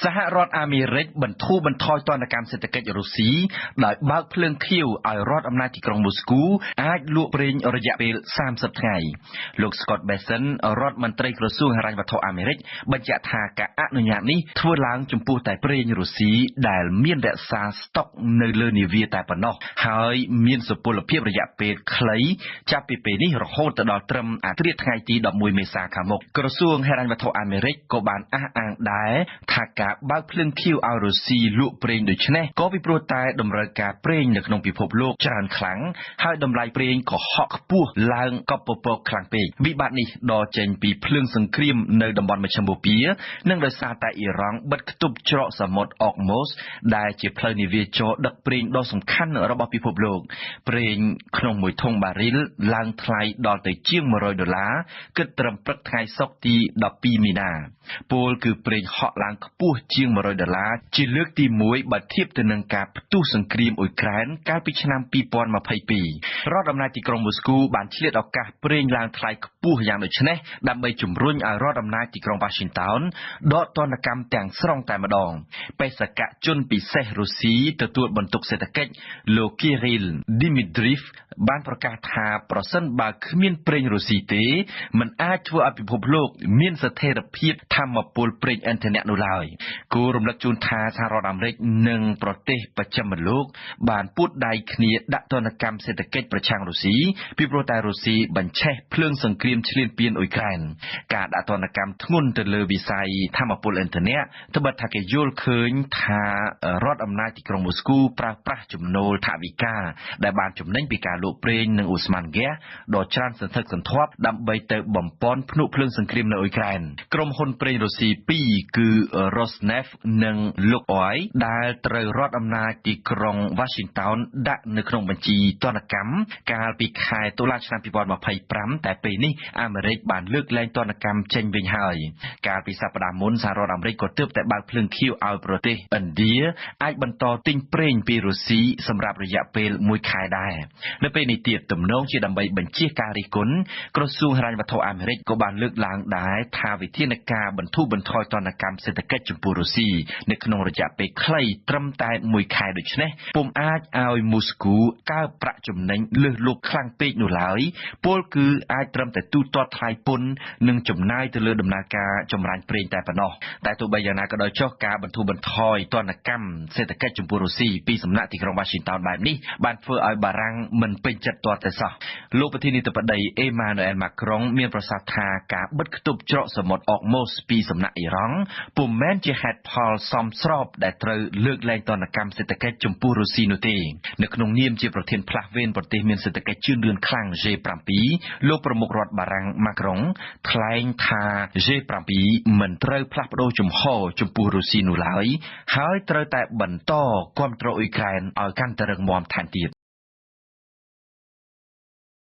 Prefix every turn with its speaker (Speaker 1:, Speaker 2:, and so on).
Speaker 1: សហរដ្ឋអាមេរិកបន្ធូរបន្ថយទណ្ឌកម្មសេដ្ឋកិច្ចរុស្ស៊ីដោយបើកភ្លើងខៀវឲ្យរដ្ឋអំណាចទីក្រុងមូស្គូអាចលក់ប្រេងរយៈពេល30ថ្ងៃ។ លោក Scott Bessent រដ្ឋមន្ត្រីក្រសួងហិរញ្ញវត្ថុអាមេរិកបញ្ជាក់ថា ការអនុញ្ញាតនេះធ្វើឡើងចំពោះតែប្រេងរុស្ស៊ីដែលមានរក្សាស្តុកនៅលើនាវាតែប៉ុណ្ណោះ ហើយមានសុពលភាពរយៈពេលខ្លីចាប់ពីពេលនេះរហូតទៅដល់ត្រឹមអាធ្រាត្រថ្ងៃទី11មេសាខាងមុខ។ ក្រសួងហិរញ្ញវត្ថុអាមេរិកក៏បានអះអាងដែរថា ការបើកភ្លើងខៀវឲ្យរុស្ស៊ីលក់ប្រេងដូចនេះ ក៏ពីព្រោះតែតម្រូវការប្រេងនៅក្នុងពិភពលោកច្រើនខ្លាំង ហើយតម្លៃប្រេងក៏ហក់ខ្ពស់ឡើងកប់ពពកខ្លាំងពេក។ វិបត្តិនេះដកចេញពីភ្លើងសង្គ្រាមនៅតំបន់មជ្ឈិមបូព៌ា និងដោយសារតែអ៊ីរ៉ង់បិទខ្ទប់ច្រកសមុទ្រអកម៉ូស ដែលជាផ្លូវនាវាចរដឹកប្រេងដ៏សំខាន់របស់ពិភពលោក។ ប្រេងក្នុងមួយធុងបារីលឡើងថ្លៃដល់ទៅជាង100ដុល្លារ គិតត្រឹមព្រឹកថ្ងៃសុក្រទី12មីនា ពោលគឺប្រេងហក់ឡើងខ្ពស់ជាង100ដុល្លារជាលើកទី1 បើធៀបទៅនឹងការផ្ទុះសង្គ្រាមអ៊ុយក្រែនកាលពីឆ្នាំ2022។ រដ្ឋអំណាចទីក្រុងមូស្គូបានឆ្លៀតឱកាសប្រេងឡើងថ្លៃខ្ពស់យ៉ាងដូចនេះ ដើម្បីជំរុញឲ្យរដ្ឋអំណាចទីក្រុងវ៉ាស៊ីនតោនដកទណ្ឌកម្មទាំងស្រុងតែម្ដង។ បេសកជនពិសេសរុស្ស៊ីទទួលបន្ទុកសេដ្ឋកិច្ច លោកគីរីលឌីមីទ្រីហ្វ បានប្រកាសថា ប្រសិនបើគ្មានប្រេងរុស្ស៊ីទេ មិនអាចធ្វើឲ្យពិភពលោកមានស្ថិរភាពធម្មពលប្រេងឥន្ធនៈនោះឡើយ។ គួររំលឹកជូនថា សហរដ្ឋអាមេរិកនិងប្រទេសបស្ចិមលោកបានពួតដៃគ្នាដាក់ទណ្ឌកម្មសេដ្ឋកិច្ចប្រឆាំងរុស្ស៊ី ពីព្រោះតែរុស្ស៊ីបញ្ឆេះភ្លើងសង្គ្រាមឈ្លានពានអ៊ុយក្រែន។ ការដាក់ទណ្ឌកម្មធ្ងន់ទៅលើវិស័យធម្មពលឥន្ធនៈ ត្បិតថាគេយល់ឃើញថារដ្ឋអំណាចទីក្រុងមូស្គូប្រើប្រាស់ចំណូលថវិកាដែលបានចំណេញពីការលក់ប្រេងនិងឧស្ម័នហ្គាសដ៏ច្រើនសន្ធឹកសន្ធាប់ ដើម្បីទៅបំពន់ភ្នក់ភ្លើងសង្គ្រាមនៅអ៊ុយក្រែន។ ក្រុមហ៊ុនប្រេងរុស្ស៊ីពីរគឺ Rosneft និង Lukoil ដែលត្រូវរដ្ឋអំណាចទីក្រុង Washington ដាក់នៅក្នុងបញ្ជីទណ្ឌកម្មកាលពីខែតុលាឆ្នាំ2025 តែពេលនេះអាមេរិកបានលើកលែងទណ្ឌកម្មចេញវិញហើយ។ កាលពីសប្តាហ៍មុន សហរដ្ឋអាមេរិកក៏ទើបតែបើកភ្លើងខៀវឲ្យប្រទេសឥណ្ឌាអាចបន្តទិញប្រេងពីរុស្ស៊ីសម្រាប់រយៈពេលមួយខែដែរ។ នៅពេលនេះទៀត ទំនងជាដើម្បីបញ្ជៀសការរិះគន់ ក្រសួងហិរញ្ញវត្ថុអាមេរិកក៏បានលើកឡើងដែរថា វិធានការបន្ធូរបន្ថយទណ្ឌកម្មសេដ្ឋកិច្ចចំពោះរុស្ស៊ីនៅក្នុងរយៈពេលខ្លីត្រឹមតែមួយខែដូចនេះ ពុំអាចឲ្យមូស្គូកើប្រាក់ចំណេញលើសលប់ខ្លាំងពេកនោះឡើយ ពោលគឺអាចត្រឹមតែទូទាត់ថ្លៃពន្ធនិងចំណាយទៅលើដំណើរការចម្រាញ់ប្រេងតែប៉ុណ្ណោះ។ តែទោះបីយ៉ាងណាក៏ដោយចុះ ការបន្ធូរបន្ថយទណ្ឌកម្មសេដ្ឋកិច្ចចំពោះរុស្ស៊ីពីសំណាក់ទីក្រុងវ៉ាស៊ីនតោនបែបនេះ បានធ្វើឲ្យបារាំងមិនពេញចិត្តទាល់តែសោះ។ លោកប្រធានាធិបតីអេម៉ានូអែលម៉ាក្រុងមានប្រសាសន៍ថា ការបិទខ្ទប់ច្រកសមុទ្រអកម៉ូសពីសំណាក់អ៊ីរ៉ង់ ពុំមែនជាហេតុផលសមស្របដែលត្រូវលើកលែងទណ្ឌកម្មសេដ្ឋកិច្ចចំពោះរុស្ស៊ីនោះទេ។ នៅក្នុងនាមជាប្រធានផ្លាស់វេនប្រទេសមានសេដ្ឋកិច្ចជឿនលឿនខ្លាំង G7 លោកប្រមុខរដ្ឋបារាំងម៉ាក្រុងថ្លែងថា G7 មិនត្រូវផ្លាស់ប្ដូរជំហរចំពោះរុស្ស៊ីនោះឡើយ ហើយត្រូវតែបន្តគាំទ្រអ៊ុយក្រែនឲ្យកាន់តែរឹងមាំថែមទៀត។